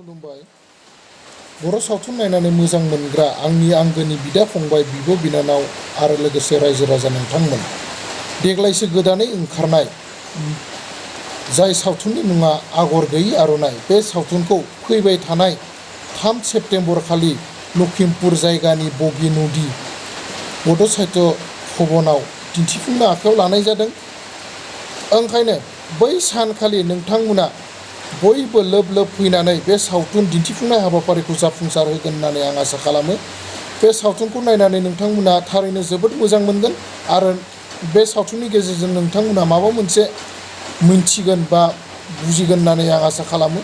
खुलुमबाय। बर' सावथुन नायनानै मोजां मोनग्रा आंनि आंगोनि बिदा फंबाय बिब' बिनानाव आरो लोगोसे रायजो राजा नोंथांमोन, देग्लायसो गोदानै ओंखारनाय जाय सावथुननि मुङा आगर गैयि आर'नाइ, बे सावथुनखौ फैबाय थानाय 3 सेप्तेम्बर खालि लखिमपुर जायगानि बगि नदि बड' साहित्य भवनाव दिन्थिफुंनो आखायाव लानाय जादों। ओंखायनो बै सानखालि नोंथांमोना बयबो लोब लोब फैनानै बे सावथुन दिन्थिफुंनाय हाबाफारिखौ जाफुंसार होगोन होननानै आं आसा खालामो। बे सावथुनखौ नायनानै नोंथांमोना थारैनो जोबोद मोजां मोनगोन आरो बे सावथुननि गेजेरजों नोंथांमोना माबा मोनसे मिन्थिगोन बा बुजिगोन होननानै आं आसा खालामो।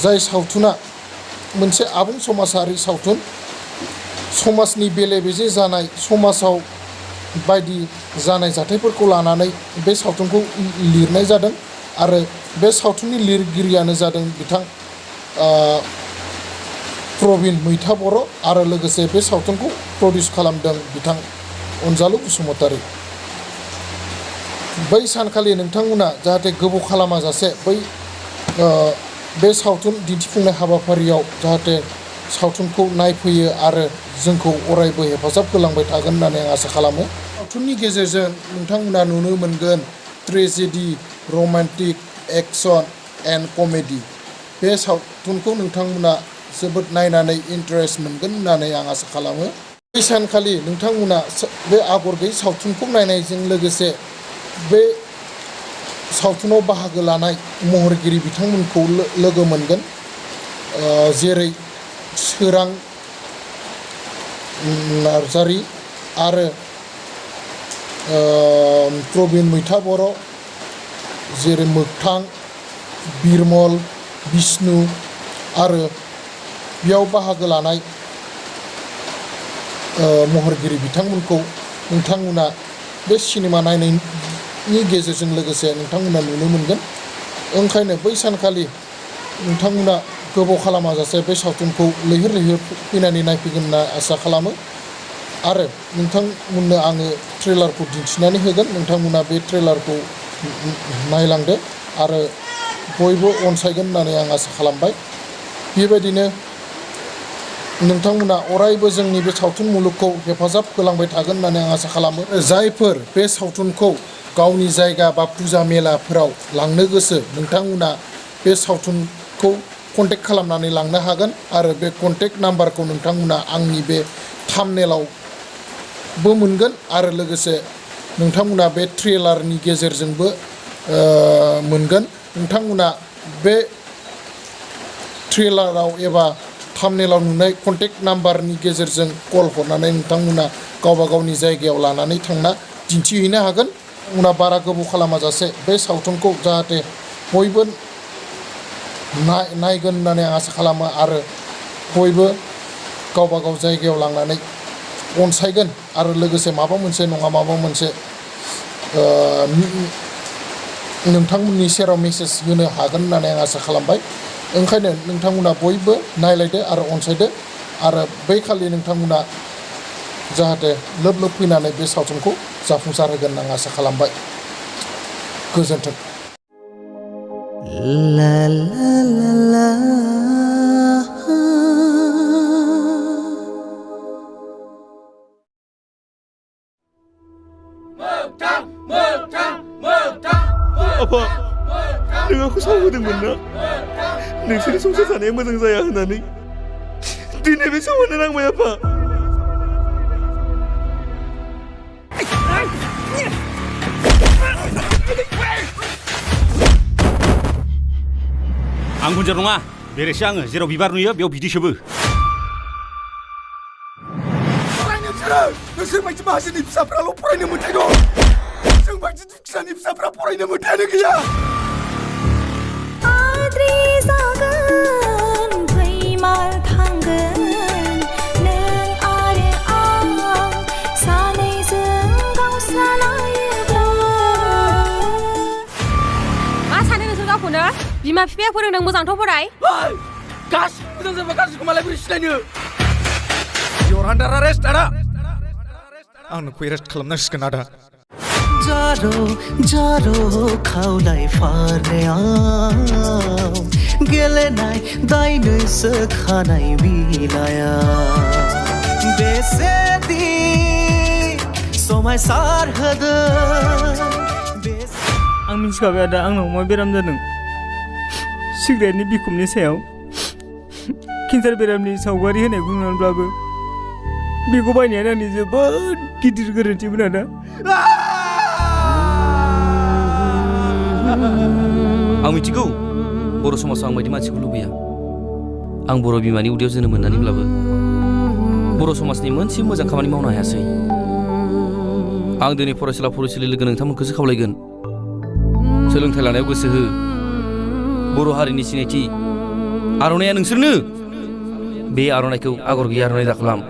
जाय सावथुना मोनसे आबुं समाजारि सावथुन, समाजनि बेले बेजे जानाय, समाजाव बायदि जानाय जाथायफोरखौ लानानै बे सावथुनखौ लिरनाय जादों आरो बे सावथुननि लिरगिरियानो जादों बिथां प्रबिन मैथा बर' आरो लोगोसे बे सावथुनखौ प्रडिउस खालामदों बिथां अनजालु बसुमतारी। बै सानखालि नोंथांमोना जाहाथे गोबाव खालामाजासे बे सावथुन दिन्थिफुंनाय हाबाफारियाव जाहाथे सावथुनखौ नायफैयो आरो जोंखौ अरायबो हेफाजाब होलांबाय थागोन होननानै आं आसा खालामो। सावथुननि गेजेरजों नोंथांमोना नुनो मोनगोन tragedy, romantic, action and comedy. बे सावथुनखौ नोंथांमोना जोबोद नायनानै इन्टारेस्ट मोनगोन होननानै आं आसा खालामो। बै सानखालि नोंथांमोना बे आगर गैयि सावथुनखौ नायनायजों लोगोसे बे सावथुनाव बाहागो लानाय महरगिरि बिथांमोनखौ लोगो मोनगोन, जेरै सोरां नार्जारि आरो प्रबिन मैथा बर', जेरै मोगथां, बिरमल, बिष्णु आरो बेयाव बाहागो लानाय महरगिरि बिथांमोनखौ नोंथांमोना बे सिनेमा नायनायनि गेजेरजों लोगोसे नोंथांमोना नुनो मोनगोन। ओंखायनो बै सानखालि नोंथांमोना गोबाव खालामाजासे बे सावथुनखौ लैहोर लैहोर फैनानै नायफैगोन होनना आसा खालामो आरो नोंथांमोननो आङो ट्रेलारखौ दिन्थिनानै होगोन। नोंथांमोना बे ट्रेलारखौ नायलांदो आरो बयबो अनसायगोन होननानै आं आसा खालामबाय। बेबायदिनो नोंथांमोना अरायबो जोंनि बे सावथुन मुलुगखौ हेफाजाब होलांबाय थागोन होननानै आं आसा खालामो। जायफोर बे सावथुनखौ गावनि जायगा बा फुजा मेलाफोराव लांनो गोसो, नोंथांमोना बे सावथुनखौ कन्टेक्ट खालामनानै लांनो हागोन आरो बे कन्टेक्ट नाम्बारखौ नोंथांमोना आंनि बे थाम्बनेलावबो मोनगोन आरो लोगोसे नोंथांमोना बे ट्रेलारनि गेजेरजोंबो मोनगोन। नोंथांमोना बे ट्रेलाराव एबा थाम्बनेलाव नुनाय कन्टेक्ट नाम्बारनि गेजेरजों कल हरनानै नोंथांमोना गावबा गावनि जायगायाव लानानै थांना दिन्थिहैनो हागोन। उनाव बारा गोबाव खालामाजासे बे सावथुनखौ जाहाथे बयबो नायगोन होननानै आं आसा खालामो आरो बयबो गावबा गाव जायगायाव लांनानै अनसायगोन आरो लोगोसे माबा मोनसे नङा माबा मोनसे नोंथांमोननि सेराव मेसेज होनो हागोन होननानै आं आसा खालामबाय। ओंखायनो नोंथांमोना बयबो नायलायदो आरो अनसायदो आरो बै खालि नोंथांमोना जाहाथे लोब लोब फैनानै बे सावथुनखौ जाफुंसार होगोन होनना आं आसा खालामबाय। गोजोन्थों। La la la la. आफा, नों आंखौ सावहोदोंमोन ना? नोंसोरनि संसार जानाया मोजां जाया होननानै दिनै बे सावहोनो नांबाय आफा। आं गुनजेर नङा, बेरेसो आङो। जेराव बिबार नुयो बेयाव बिदै सोबो। नोंसोर बायदि माहाजोननि फिसाफ्राल' फरायनो मोन्थाय दं। जों बायदि दुखियानि फिसाफ्रा फरायनो मोन्थायानो गैया। आद्रि जागोन, फैमाल थांगोन, नों आरो आं सानैजों गावस्रालायोब्ला। मा सानो नोंसोर गावखौनो? बिमा बिफाया फोरोंदों मोजांथ' फराय। गासिबो मोजां जाबा गाज्रिखौ मालाय बोरै सिनायनो? You're under arrest, आदा। आं नोंखौ एरेस्ट खालामनांसिगोन आदा। जारो जारो खाउलाई फार्ने गेलेनाय दायनैसो खानाय बिलाया बेसेदि समायसार होदों आं मिथिखाबाय आदा आंनाव मा बेराम जादों सिगारेटनि बिखुमनि सायाव केन्सार बेरामनि सावगारि होनायखौ नुनानैब्लाबो बेखौ बायनायानो आंनि जोबोद गिदिर गोरोन्थिमोन आदा आं मिथिगौ बर' समाजाव आं बायदि मानसिखौ लुबैया आं बर' बिमानि उदैयाव जोनोम मोननानैब्लाबो बर' समाजनि मोनसे मोजां खामानि मावनो हायासै आं दिनै फरायसुला फरायसुलि लोगो नोंथांमोनखौसो खावलायगोन सोलोंथाइ लानायाव गोसो हो बर' हारिनि सिनायथि आर'नाइया नोंसोरनो बे आर'नाइखौ आगर गैया आर'नाइ दाखालाम